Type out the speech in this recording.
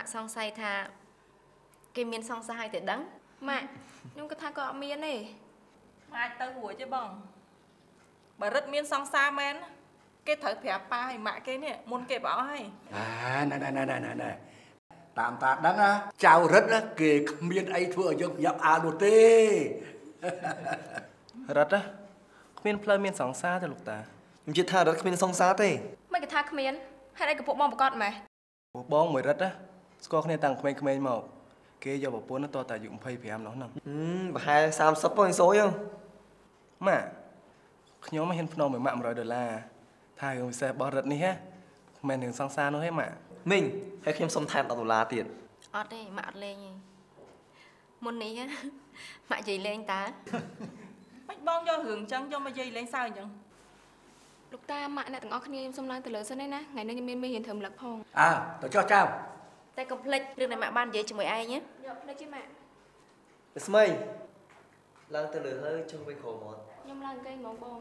ក់សង្ស័យថាគេមានសង្សារឲ្យតែដឹង ម៉ាក់ខ្ញុំគិតថាក៏អត់មានទេ អាចទៅរួចទេបងបើរិទ្ធមានសង្សារមែនគេត្រូវប្រាប់ប៉ាឲ្យម៉ាក់គេនេះមុនគេបអស់ហើយ អាណែណែណែណែណែតាមតាដឹងណាចៅរិទ្ធគេគ្មានអីធ្វើឲ្យយើងញាប់អាលនោះទេ រិទ្ធគ្មានផ្លូវមានសង្សារទេលោកតា ខ្ញុំជឿថារិទ្ធគ្មានសង្សារទេ មិនគេថាគ្មានហេតុអីក៏ពួកបងប្រកាសម៉េះ បងមួយរិទ្ធណាស្គាល់គ្នាតាំងក្មេងៗមកគេយកប្រពន្ធតតែអាយុ25នោះហ្នឹង ប្រហែល30ផងសូយ ម៉ាក់ខ្ញុំហ៊ានភ្នំមួយម៉ាក់100ដុល្លារថារឿងពិសេសរបស់រិទ្ធនេះហ៎មិនមែនរឿងសង្សារនោះទេម៉ាក់ មីងហើយខ្ញុំសុំថែម10ដុល្លារទៀត អត់ទេម៉ាក់អត់លេងទេមុននេះម៉ាក់និយាយលេងតើ មិនបងយករឿងអញ្ចឹងយកមកនិយាយលេងសើចអញ្ចឹង លោកតាម៉ាក់អ្នកទាំងអស់គ្នាខ្ញុំសុំឡើងទៅលើសិនណាថ្ងៃនេះខ្ញុំមានមេរៀនធ្វើរំលឹកផង អើទៅចុះចៅ តែកុំភ្លេចរឿងដែលម៉ាក់បាននិយាយជាមួយឯងណា យកភ្លេចទេម៉ាក់ ស្មីឡើងទៅលើហើយចុះវិញក្រោមមក ខ្ញុំឡើងគេហ្មងបង